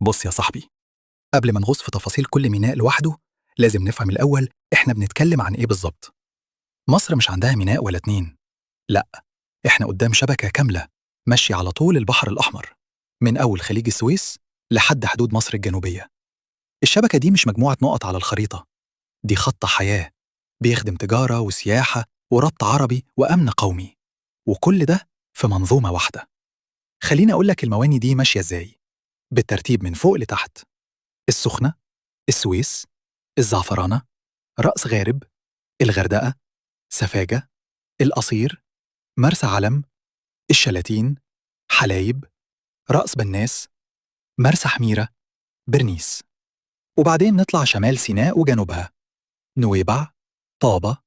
بص يا صاحبي، قبل ما نغوص في تفاصيل كل ميناء لوحده لازم نفهم الأول إحنا بنتكلم عن إيه بالظبط. مصر مش عندها ميناء ولا اتنين، لأ، إحنا قدام شبكة كاملة ماشية على طول البحر الأحمر من أول خليج السويس لحد حدود مصر الجنوبية. الشبكة دي مش مجموعة نقط على الخريطة، دي خط حياة بيخدم تجارة وسياحة وربط عربي وأمن قومي، وكل ده في منظومة واحدة. خليني أقول لك المواني دي ماشية إزاي بالترتيب من فوق لتحت: السخنة، السويس، الزعفرانة، رأس غارب، الغردقة، سفاجة، القصير، مرسى علم، الشلاتين، حلايب، رأس بناس، مرسى حميرة، برنيس. وبعدين نطلع شمال سيناء وجنوبها: نويبع، طابة،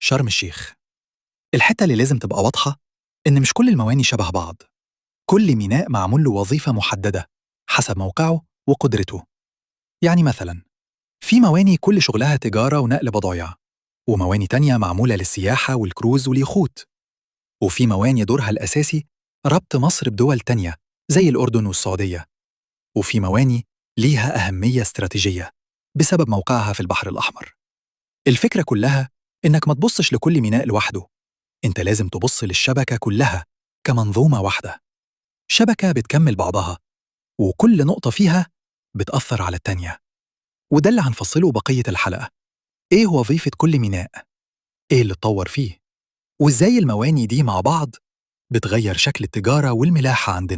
شرم الشيخ. الحتة اللي لازم تبقى واضحة إن مش كل المواني شبه بعض، كل ميناء معمول له وظيفة محددة حسب موقعه وقدرته. يعني مثلا في مواني كل شغلها تجارة ونقل بضايع، ومواني تانية معمولة للسياحة والكروز واليخوت، وفي مواني دورها الأساسي ربط مصر بدول تانية زي الأردن والسعودية، وفي مواني ليها أهمية استراتيجية بسبب موقعها في البحر الأحمر. الفكرة كلها إنك ما تبصش لكل ميناء لوحده، أنت لازم تبص للشبكة كلها كمنظومة واحدة، شبكة بتكمل بعضها وكل نقطة فيها بتأثر على التانية. وده اللي هنفصله بقية الحلقة: إيه وظيفة كل ميناء؟ إيه اللي اتطور فيه؟ وإزاي المواني دي مع بعض بتغير شكل التجارة والملاحة عندنا؟